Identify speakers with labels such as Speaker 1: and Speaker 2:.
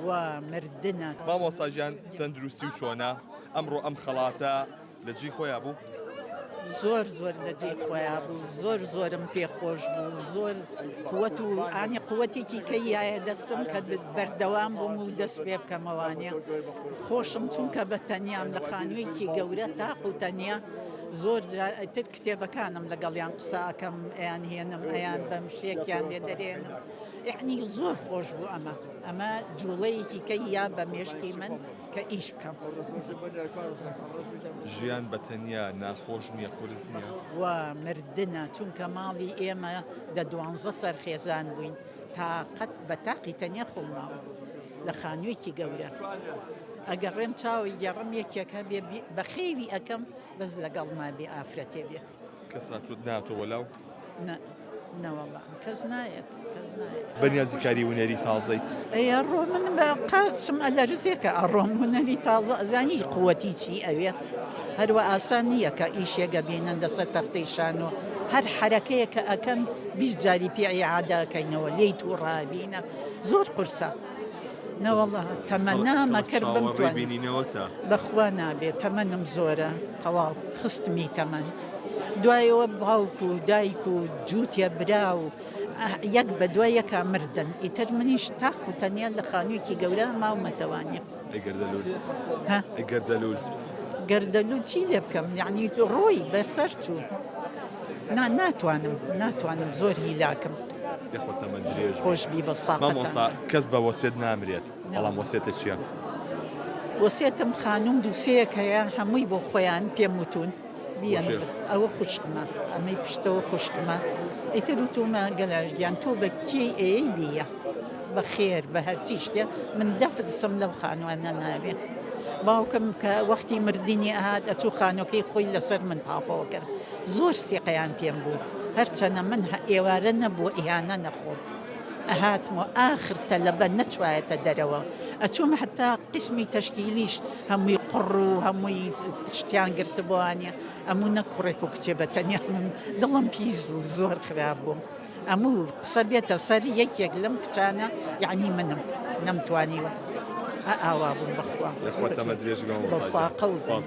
Speaker 1: بەخوا مردنە.
Speaker 2: مامۆستا گیان تەندروستی و چۆنە ئەمڕۆ ئەم خەڵاتە لە جێی خۆیا بوو؟
Speaker 1: زۆر زۆر لە جێی خۆیا بوو زۆر زۆرم پێ خۆش بوو زۆر قوت و ئانی قوتێکی کە یایە دەستم کە بەردەوام بووم و دەست پێ بکەمەوانە خۆشم چونکە بە تەنیام لە خانوویەکی گەورە تاق و تەنیا زۆر جار ئیتر کتێبەکانم لەگەڵیان قسە ئەکەم ئەیان هێنم ئەیان بەم شتێکیان لێ دەرێنم یعنی زۆر خۆش بوو ئەمە ئەمە جوڵەیەکی کە یا بە مێشکی من کە ئیش بکەم.
Speaker 2: ژیان بە تەنیا ناخۆش نییە قورس نییە؟
Speaker 1: بەخوا مردنە چونکە ماڵی ئێمە دە دوانزە سەر خێزان بووین تاقەت بە تاقی تەنیا خۆم ماوم لە خانوویەکی گەورە ئەگەڕێم چاوی گێڕم یەکێک هەبێ بەخێوی ئەکەم بەس لەگەڵما بێ ئافرەتێ بێ.
Speaker 2: کەس هاتووت ناتۆوە لاو؟
Speaker 1: نا نەوەڵا کەس نایەت کەس نایەت.
Speaker 2: بەنیازی کاری هونەری تازەیت؟
Speaker 1: ئەی ئەڕۆ من بە قاچم ئەلەرزێ کە ئەڕۆم هونەری تازە ئەزانی قوەتی چی ئەوێ هەروە ئاسان نییە کە ئیشێک ئەبینن لەسەر تەختەی شانۆ هەر حەرەکەیە کە ئەکەن 20 جاری پێ ئیعادە ئەکەینەوە لێی تووڕە ئەبینە زۆر قورسە. نەوەڵا تەمەنام ئەکرد
Speaker 2: چاوەڕێی
Speaker 1: بمتوانی
Speaker 2: بینینەوەتە.
Speaker 1: بەخوا نابێ تەمەنم زۆرە تەواو خستمی تەمەن دوایەوە باوک و دایک و جووتێ برا و یەک بە دوای یەکا مردن ئیتر منیش تاق و تەنیا لە خانوویەکی گەورە ماومەتەوانیە.
Speaker 2: ئەی گەردەلوول
Speaker 1: ها؟
Speaker 2: ئەی گەردەلوول.
Speaker 1: گەردەلوول چی لێ بکەم یەعنی ڕۆی بەسەر چوو نا ناتوانم ناتوانم زۆر هیلاکم.
Speaker 2: یاخوا تەمەن درێژ بی.
Speaker 1: خۆش بی بە ساقەتان.
Speaker 2: مامۆستا کەس بە وەسێت نامرێت بەڵام وەسێتت چیە؟
Speaker 1: وەسێتم خانوم دووسێیەک هەیە هەمووی بۆ خۆیان پێم وتون بیەن ئەوە خوشکمە ئەمەی پشتەوە خوشکمە ئیتر وتومە گەلاش گیان تۆ بە کێی ئەیەی بیە بە خێر بە هەرچی شتێ من دەفرسم لەو خانوانە ناوێ باوکم کە وەختی مردنی ئەهات ئەچوو خانوەکەی خۆی لەسەر من تاپۆ کرد زۆر سیقەیان پێم بوو هەرچەنە من ئێوارە نەبووە ئیهانە نەخۆم ئەهاتمەوە ئاخر تەلەبە نەچوایەتە دەرەوە ئەچووم هەتا قیسمی تەشکیلیش هەمووی قوڕ و هەمووی شتیان گرتبووانە ئەموو نە کوڕێک و کچێ بە تەنیا من دڵم پیس بوو زۆر خراپ بووم ئەموو قسە بێتە سەر یەکێک لەم کچانە یعنی منم نەمتوانیوە ئاوا بووم بەخوا
Speaker 2: یاخوا تەمەن درێژ بی مامۆستا
Speaker 1: بە
Speaker 2: گیان.
Speaker 1: ساقە و
Speaker 2: سپاس.